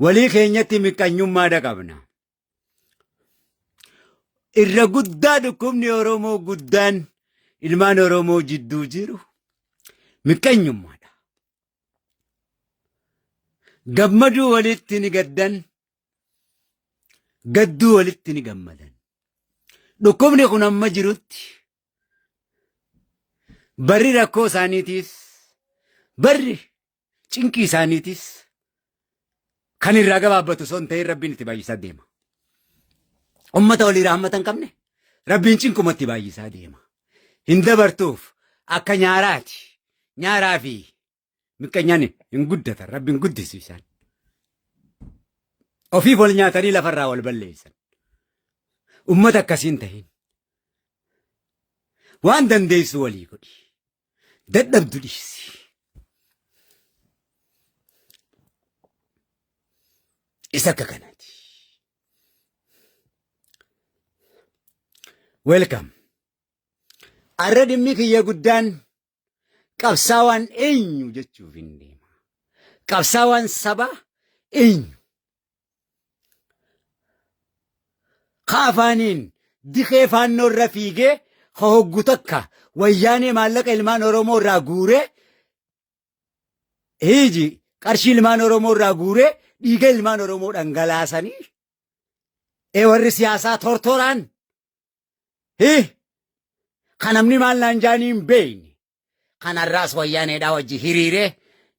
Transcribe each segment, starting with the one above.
Walii keenyatti miqqanyummaadha qabna. Irra guddaa dhukkubni Oromoo guddaan ilmaan Oromoo jidduu jiru miqqanyummaadha. Gammaduu walitti ni gaddan, gadduu walitti ni gammadan. Dhukkubni kun amma jirutti barri rakkoo isaaniitiis barri cinqii isaaniitiis kan irraa gabaabbatu osoo hin ta'in rabbiin itti baay'isaa deema. Ummata walii rahmata hin qabne rabbiin cinquma itti baay'isaa deema. Hin dabartuuf akka nyaaraati. Nyaaraa fi miqqanyaan hin guddatan rabbiin guddisu isaan. Ofiif wal nyaatanii lafarraa wal balleessan. Ummata akkasiin tahin. Waan dandeessu walii godhi. Dadhabdu dhiisi. Isa akka kanaati. Welcome. Arra dhimmi kiyya guddaan qabsaawaan eenyu jechuuf hin deema. Qabsaawaan sabaa eenyu? Ka afaaniin dikee faannoo irra fiigee ka hoggu takka wayyaanee maallaqa ilmaan Oromoo irraa guuree hiiji qarshii ilmaan Oromoo irraa guuree dhiiga ilmaan Oromoo dhangalaasanii ee warri siyaasaa tortoraan hi ka namni maal naan jaanii hin beekne Kanarraas wayyaaneedhaa wajji hiriiree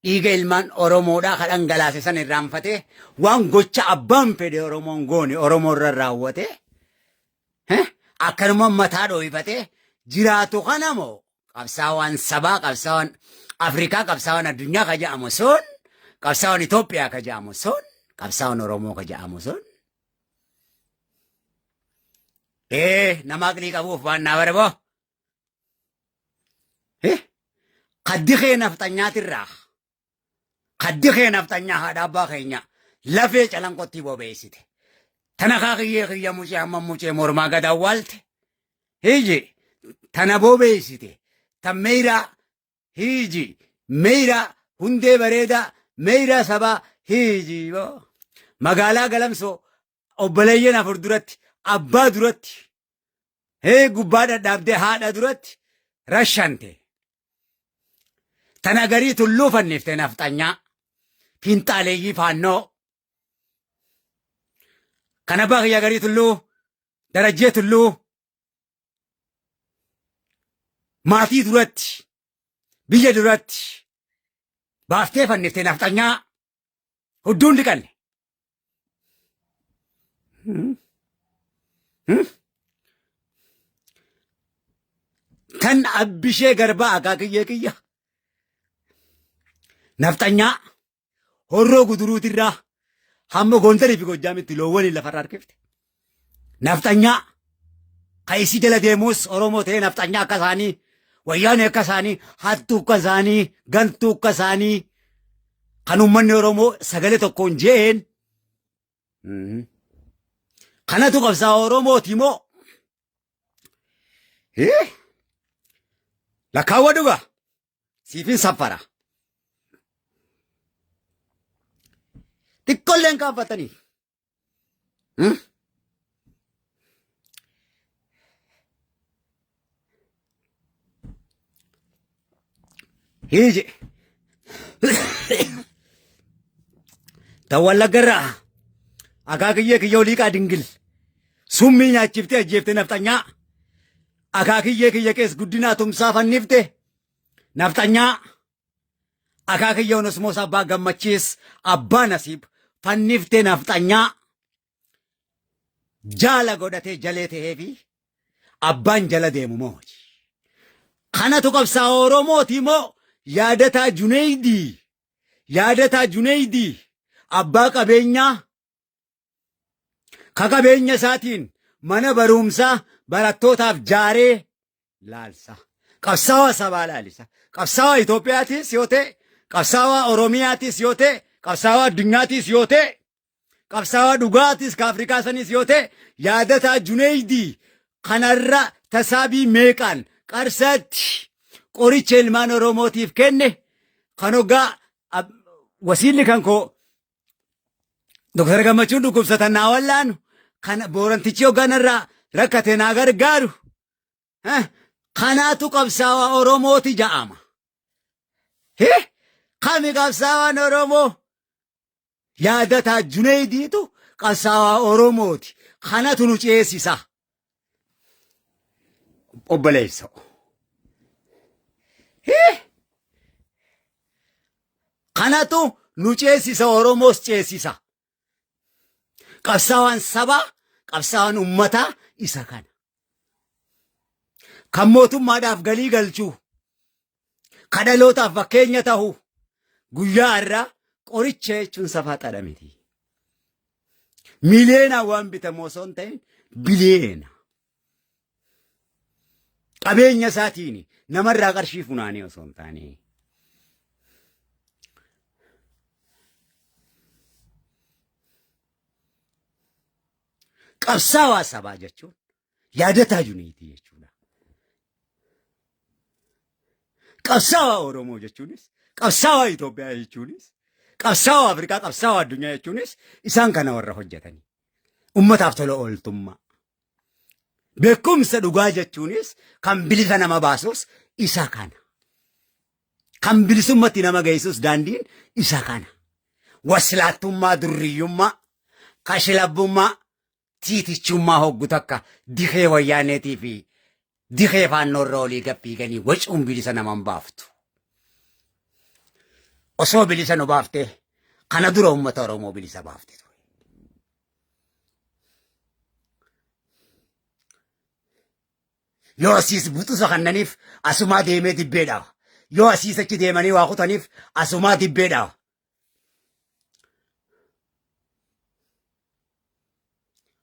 dhiiga ilmaan Oromoodhaa ka dhangalaase san irraanfatee waan gocha abbaan fedhe Oromoon goone Oromoo irra raawwatee akkanuma mataa dhooyfatee jiraatu kana moo qabsaawaan sabaa qabsaawaan Afrikaa qabsaawaan addunyaa ka jedhamu sun qabsaawaan Itoophiyaa ka jedhamu sun qabsaawaan Oromoo ka jedhamu sun ee nama aqlii qabuuf waan naa bare boo. Kaddi kee nafxanyaatirraa kaddi kee nafxanyaa haadha abbaa keenya lafee calanqotti bobeessite. Tana kaakiyyee kiyya mucee hamma mucee mormaa gad awwaalte. Hiji tana bobeessite. Tan meeyraa hiji meeyraa hundee bareedaa meeyraa sabaa hiji magaalaa galamsoo obboleeyyan afur duratti abbaa duratti hee gubbaa dhadhaabdee haadha duratti rashante. Tana garii tulluu fannifte nafxanyaa fiinxaaleeyyii faannoo. Kan abbaa kiyya garii tulluu darajjee tulluu maatii duratti biyya duratti baaftee fannifte nafxanyaa hudduun dhiqanne. Tan abbishee garbaa akaakiyyee kiyya. Nafxanyaa horroo guduruutirraa hamma Gondarii fi Gojjaamitti loowwaniin lafarra harkifte. Nafxanyaa ka isii jala deemus Oromoo ta'ee nafxanyaa akka isaanii wayyaanee akka isaanii hattuu akka isaanii gantuu akka isaanii kan uummanni Oromoo sagalee tokkoon je'een kanatu qabsaa'aa Oromooti moo? Lakkaawwa dhugaa siifin saffara. Xiqqolleen kaanfatanii. Hiiji. Ta wallaggarraa akaakiyyee kiyya oliiqaa dingil summii nyaachiftee ajjeefte nafxanyaa akaakiyyee kiyya kees guddinaa tumsaa fannifte nafxanyaa Akaakiyya Onesmoos Abbaa Gammachiis Abbaa Nasiib fanniftee nafxanyaa jaala godhatee jalee ta'ee fi abbaan jala deemu moo? Kanatu qabsaa'aa Oromooti moo yaadataa Juneeydii yaadataa Juneeydii abbaa qabeenyaa ka qabeenya isaatiin mana barumsaa barattootaaf jaaree laalsa. Qabsaawaa sabaa laalisa. Qabsaawaa Itoophiyaatis yoo ta'e, qabsaawaa Oromiyaatis yoo ta'e, qabsaawaa addunyaatiis yoo ta'e, qabsaawaa dhugaatis ka Afrikaa sanis yoo ta'e, yaadataa Juneeydii kanarra tasaabii meeqaan qarsaatti qoricha ilmaan Oromootiif kenne kan hoggaa wasiilli kan koo Doktar Gammachuun dhukkubsatan naa wallaanu. Kana boorantichi hogganarraa rakkate naa gargaaru. Kanaatu qabsaawaa Oromooti ja'ama. Kami qabsaawaan Oromoo? Yaadataa Juneydiitu qabsaawaa Oromooti. Kanatu nu ceesisa. Obboleessoo. Kanatu nu ceesisa Oromoos ceesisa. Qabsaawaan sabaa, qabsaawaan ummataa isa kana. Kan mootummaadhaaf galii galchuu, kan dhalootaaf fakkeenya tahu guyyaa har'aa qoricha jechuun safaaxaadha miti. Miliyeenaan waan bitamu osoo hin ta'in biliyeena. Qabeenya isaatiin namarraa qarshii funaanee osoo hin taane. Qabsaawaa sabaa jechuun yaadataa juniitii jechuudha. Qabsaawaa Oromoo jechuunis, qabsaawaa Itoophiyaa jechuunis, qabsaawaa Afrikaa, qabsaawaa addunyaa jechuunis isaan kana warra hojjetanii. Ummataaf tola ooltummaa. Beekumsa dhugaa jechuunis kan bilisa nama baasus isa kana. Kan bilisummatti nama geessus daandiin isa kana. Waslaattummaa, durriyyummaa, kashlabbummaa, tiitichummaa hoggu takka dikee wayyaaneetii fi dikee faannoorra olii gad fiiganii wacuun bilisa nama hin baaftu. Osoo bilisa nu baaftee kana dura uummata Oromoo bilisa baafte ture. Yoo asiis buxusa kannaniif asumaa deemee dibbee dhaaba. Yoo asiis achi deemanii waa kutaniif asumaa dibbee dhaaba.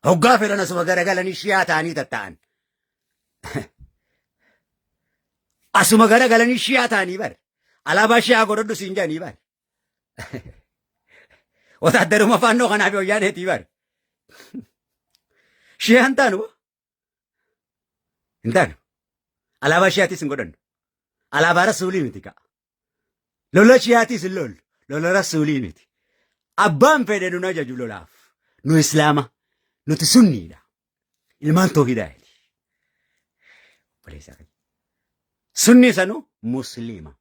Hoggaa fedhan asuma garagalanii shiyaa ta'anii tatta'an. Asuma garagalanii shiyaa ta'anii bar. Alaabaa shiyaa godhadhu siin jedhanii bar. Wotaaddaruma faannoo kanaaf wayyaaneetii bar. Shiyaa hin taanu. Hin taanu. Alaabaa shiyaatis hin godhannu. Alaabaa rasuulii miti ka'a. Lola shiyaatis hin lollu. Lola rasuulii miti. Abbaan fedhe nun ajaju lolaaf. Nu islaama. Nuti sunniidha. Ilmaan toohidaati. Obboleessa kiyya. Sunnii sanuu musliima.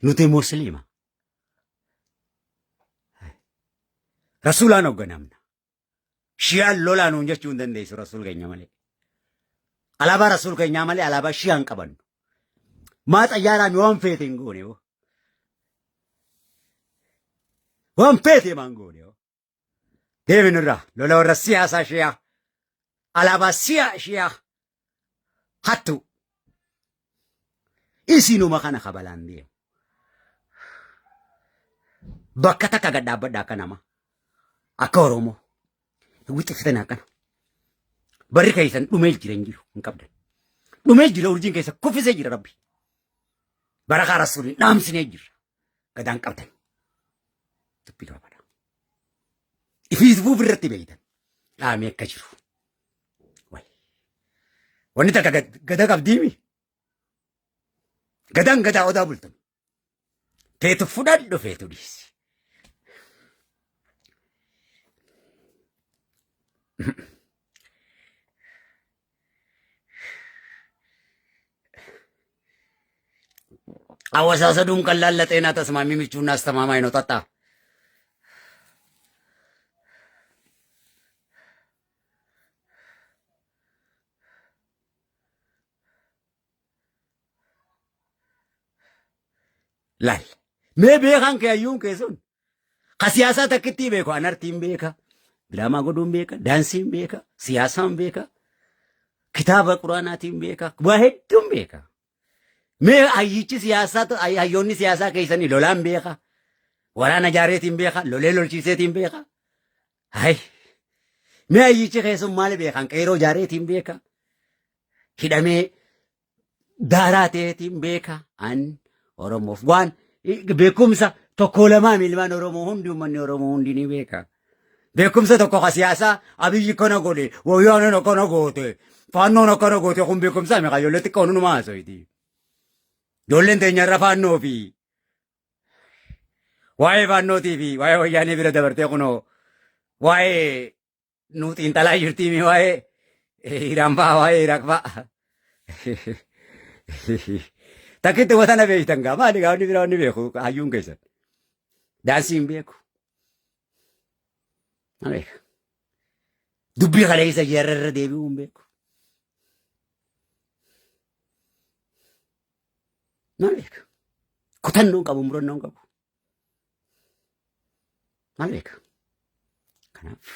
Nuti musliima. Rasuulaan hoogganamna. Shiyaan lolaa nuun jechuu hin dandeessu rasuul keenya malee. Alaabaa rasuul keenyaa malee alaabaa shiyaan qabannu. Maa xayyaaraan waan feete hin goone hoo. Waan feete maan goone hoo. Deemi nurraa lola warra siyaasaa shiyaa. Alaabaa siyaa shiyaa. Hattu. Isinuma kana kabalaan deemu. Bakka takka gad dhaabbadha akka nama. Akka Oromoo. Wixiftan akkana. Barri keessan dhumee jira hin jiru hin qabdan. Dhumee jira urjiin keessa kuffisee jira rabbi. Barakaa rasuulii dhaamsinee jira. Gadaan qabdan. Dubbii gabaabadha. Ifiif irratti beeytan. Dhaamee akka jiru. Wayi. Wanni takka gada qabdiimi. Gadaan gadaa odaa bultame. Feetu fudhadhu feetu dhiisi. አወሳሰዱም ቀላል ለጤና ተስማሚ ምቹና አስተማማኝ ነው። ጠጣ። Laal. Mee beekaan kee hayyuun kee sun ka siyaasaa takkittii beeku an artiin beeka, diraamaa godhuun beeka, daansiin beeka, siyaasaan beeka, kitaaba quraanaatiin beeka, waa hedduun beeka. Mee hayyichi siyaasaa hayyoonni siyaasaa keessanii lolaan beeka, waraana jaareetiin beeka, lolee lolchiiseetiin beeka. Hay. Mee hayyichi keessun maali beekan qeeroo jaareetiin beeka, hidhamee daaraa ta'eetiin beeka an Oromoof waan beekumsa tokko lamaa ilmaan Oromoo hundi uummanni Oromoo hundi ni beeka. Beekumsa tokko ka siyaasaa Abiyyi kana godhe wayyaaneen akkana goote faannoon akkana goote kun beekumsa meeqa ijoollee xiqqoon numa haasoyti. Ijoolleen teenya irra faannoo fi Waa'ee faannootii fi waa'ee wayyaanee bira dabartee kunoo waa'ee nu xiinxalaa jirtii mi waa'ee Iraan fa'a waa'ee Iraaq fa'a. Takkitti watana beektan gaa maali gaa wanni biraa wanni beeku hayyuun keessan. Daansii hin beeku. Maal beeka? Dubbii kaleessa jeerra irra deebi'uu hin beeku. Maal beeka? Kutannoo hin qabu, murannoo hin qabu. Maal beeka? Kanaaf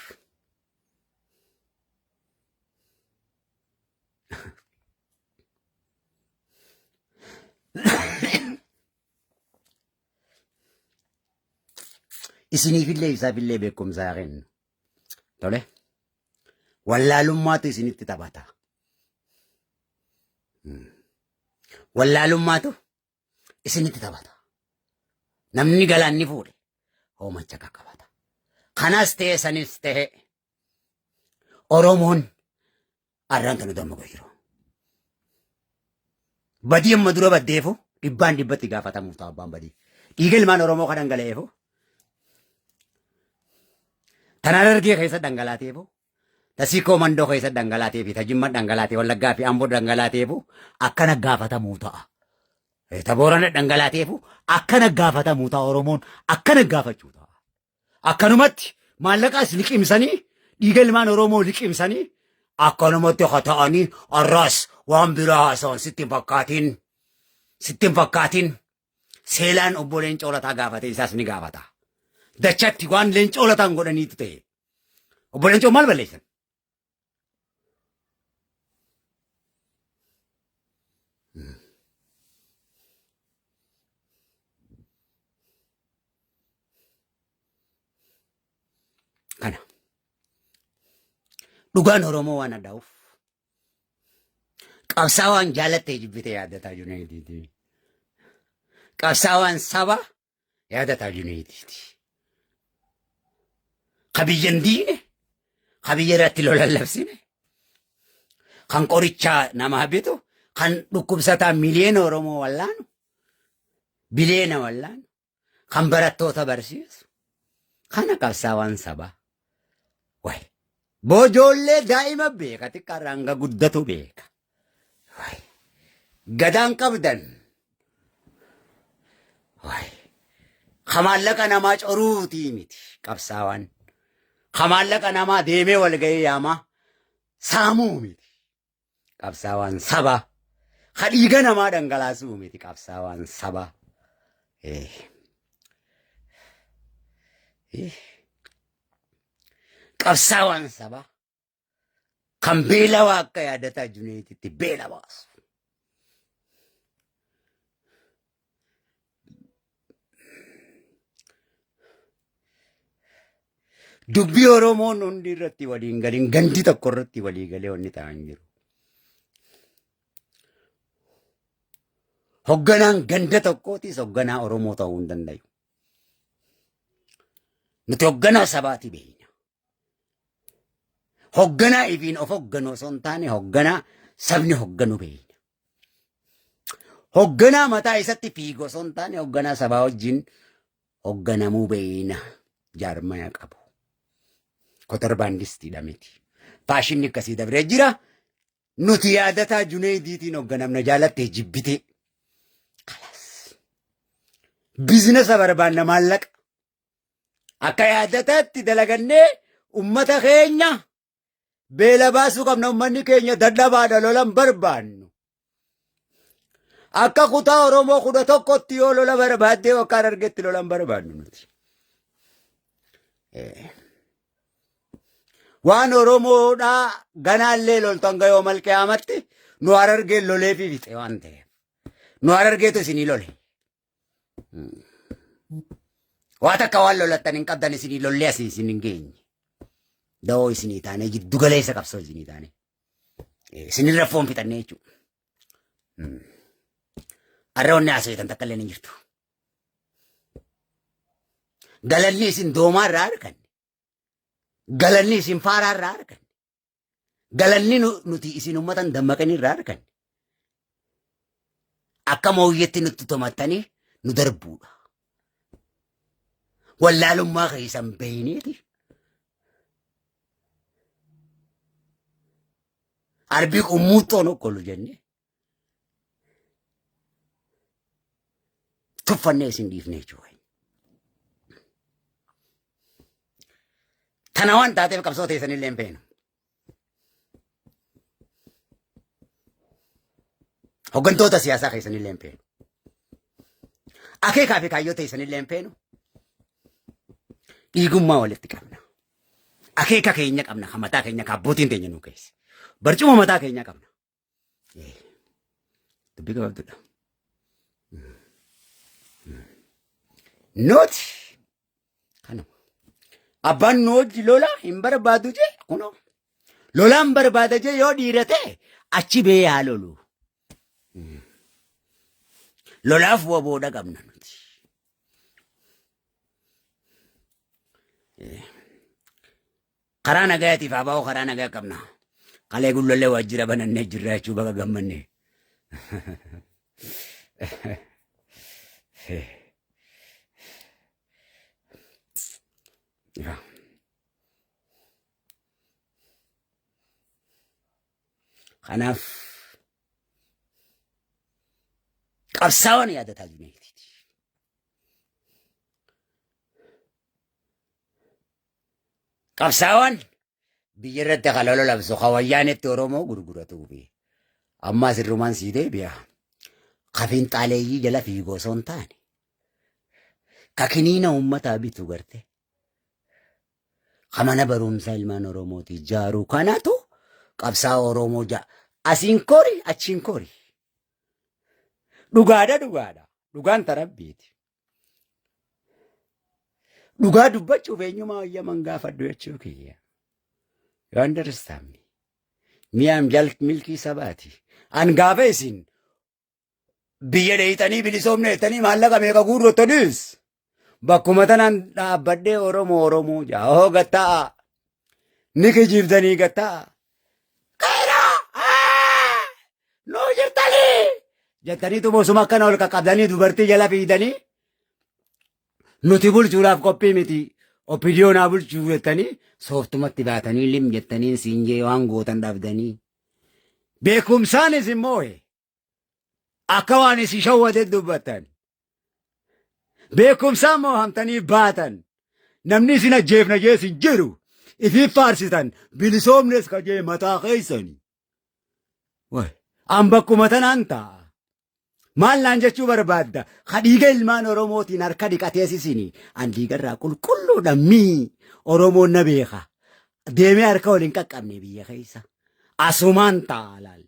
isiniifillee isaafillee beekumsa haa kennu. Tole. Wallaalummaatu isinitti taphata. Wallaalummaatu isinitti taphata. Namni galaanni fuudhe hoomacha qaqqabata. Kanas ta'e sanis ta'e Oromoon arraan tanu dammaqu jiru. Badii amma dura baddeefu dhibbaan dhibbatti gaafatamuuf ta'a abbaan badii. Dhiiga ilmaan Oromoo kan dhangala'eefu tanaan argee keessa dhangalaateefu Tasiikoo Mandoo keessa dhangalaatee fi Tajimma dhangalaatee Wallaggaa fi Amboo dhangalaateefu akkana gaafatamuu ta'a. Ta Boorana dhangalaateefu akkana gaafatamuu ta'a Oromoon akkana gaafachuu ta'a. Akkanumatti maallaqaas liqimsanii dhiiga ilmaan Oromoo liqimsanii akkanumatti haa ta'anii arraas waan biraa haasawan sitti hin fakkaatin. Sitti hin fakkaatin. Seelaan obbo Leencoo Lataa gaafate isaas ni gaafata. Dachatti waan Leencoo Lataan godhaniitu ta'e. Obbo Leencoo maal balleessan? Kana. Dhugaan Oromoo waan addaa'uuf. Qabsaawaan jaalattee jibbite yaadataa Junayidiiti. Qabsaawaan saba yaadataa Junayidiiti. Ka biyya hin diine, ka biyya irratti lola hin labsine, kan qorichaa namaa bitu, kan dhukkubsataa miliyoona Oromoo wallaanu, biliyoona wallaanu, kan barattoota barsiisu, kana qabsaawaan sabaa. Wayi. Bojoollee daa'ima beeka xiqqaarraa hanga guddatu beeka. Wayi. Gadaan qabdan. Wayi. Ka maallaqa namaa coruutii miti qabsaawaan. Ka maallaqa namaa deemee walga'ii yaamaa saamuu miti. Qabsaawaan sabaa. Ka dhiiga namaa dhangalaasuu miti qabsaawaan sabaa. Eh. Eh. Qabsaawaan sabaa. Kan beelawaa akka yaadataa Juneetitti beela baasu. Dubbii Oromoon hundi irratti waliin galin gandi tokko irratti walii galee wanni ta'an jiru. Hogganaan ganda tokkootis hogganaa Oromoo ta'uu hin danda'u. Nuti hogganaa sabaati beekna. Hogganaa ifiin of hogganu osoo hin taane hogganaa sabni hogganu beekna. Hogganaa mataa isatti fiigu osoo hin taane hogganaa sabaa wajjin hogganamuu beekna. Jaarmaya qabu. Kotorbaandistiidha miti. Faashinni akkasii dabree jira. Nuti yaadataa Juneeydiitiin hogganamna jaalattee jibbitee. Kalas. Bizinasa barbaanna maallaqa. Akka yaadataatti dalagannee ummata keenya beela baasuu qabna. Ummanni keenya dadhabaadha lolan barbaannu. Akka kutaa Oromoo 11tti yoo lola barbaaddee bakka argetti lolan barbaannu nuti. Waan Oromoodhaa ganaallee loltan gayoo malqiyaamatti nu harargeen loleefi fixe waan ta'eef. Nu harargeetu isinii lole. Waa takka waan lolattan hin qabdan isinii lollee asii isin hin geenye. Da'oo isinii taane jiddu galeessa qabsoo isinii taane. Isinirra foon fixannee jechuudha. Har'a wanni haasoftan takka illee hin jirtu. Galanni isin doomaa irraa arganne. Galanni isin faaraa irraa arganne. Galanni nuti isin ummatan dammaqanii irraa arganne. Akka mooyyetti nutti tomattanii nu darbuudha. Wallaalummaa keessan beeyneeti. Arbii qummuuxxoon okkolu jennee tuffannee isin dhiifne jechuudha. Tana waan taateef qabsoo teessanillee hin beeknu. Hoggantoota siyaasaa keessanillee hin feenu. Akeekaa fi kaayyoo teessanillee hin feenu. Dhiigummaa walitti qabna. Akeeka keenya qabna kan mataa keenya kan abbootiin teenya nuu keessa. Barcuma mataa keenya qabna. Dubbii gabaabduudha. Nuti kanuma. Abbaan nu hojii lola hin barbaadu jee kunoo. Lolaan barbaada jee yoo dhiira ta'e achi bee haa lolu. Lolaaf waboodha qabna nuti. Karaa nagayaatiif abaa'oo karaa nagaa qabna. Kalee gullallee waajjira banannee jirra jechuu baga gammanne. Kanaaf qabsaa'oon yaadataa jiru. Qabsaawaan biyya irratti kan lola labsu kan wayyaanetti Oromoo gurguratuu fi ammaa sirrumaan sii deebi'a. Ka finxaaleeyyii jala fiigu osoo hin taane ka kiniina uummataa bitu garte ka mana barumsaa ilmaan Oromooti ijaaru kanatu qabsaa Oromoo ja'a. Asiin kori achiin kori. Dhugaadha dhugaadha. Dhugaan tarabbiiti. Dhugaa dubbachuuf eenyumaa wayyaman gaafadhu jechuu kiyya. You understand me? Mi'aan jal milkii sabaati. An gaafa isin biyya dheeyxanii bilisoomne jettanii maallaqa meeqa guurrottanis bakkuma tanaan dhaabbadhee Oromoo Oromoo jaa hoo gatta'a. Ni kijibdanii gatta'a. Qeeroo! Nuu jirtanii! Jettaniitu bosuma akkana ol qaqqabdanii dubartii jala fiigdanii nuti bulchuudhaaf qophii miti. Oppidiyoo naa bulchuu jettanii sooftumatti baatanii lim jettanii siin jee waan gootan dhabdanii. Beekumsaanis immoo akka waan isin shawwate dubbattan. Beekumsaan moohamtanii baatan. Namni isin ajjeefna jee isin jiru. Ifiif faarsitan bilisoomnes ka jee mataa keessani. Way, an bakkuma tanaan taa'a. Maal naan jechuu barbaadda? Ka dhiiga ilmaan Oromootiin harka dhiqatee sisini. An dhiigarraa qulqulluudha mii. Oromoon na beeka. Deemee harka wal hin qaqqabne biyya keessa. Asumaan taa'a laal.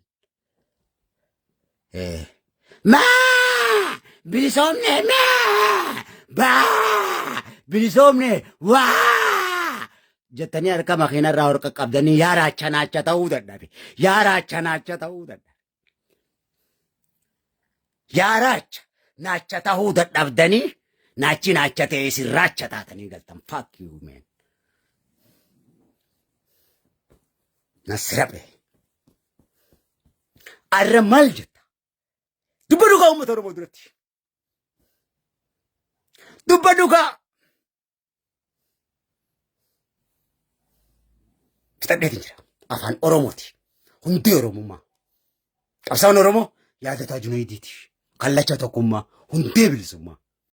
Maa! Bilisoomne maa! Baa! Bilisoomne waa! Jettanii harka makiinarraa ol qaqqabdanii yaa raacha naacha ta'uu dadhabe. Yaa raacha naacha ta'uu dadhabe. Yaa raacha naacha ta'uu dadhabdanii naachi naacha ta'e isin raacha taatanii galtan. Fuck you man. Nasirabe. Arra maal jetta? Dubba dhugaa uummata Oromoo duratti. Dubba dhugaa. Fixadheetiin jira. Afaan Oromooti. Hundee Oromummaa. Qabsaa'oon Oromoo yaadataa Junayidiiti. Kallacha tokkummaa. Hundee bilisummaa.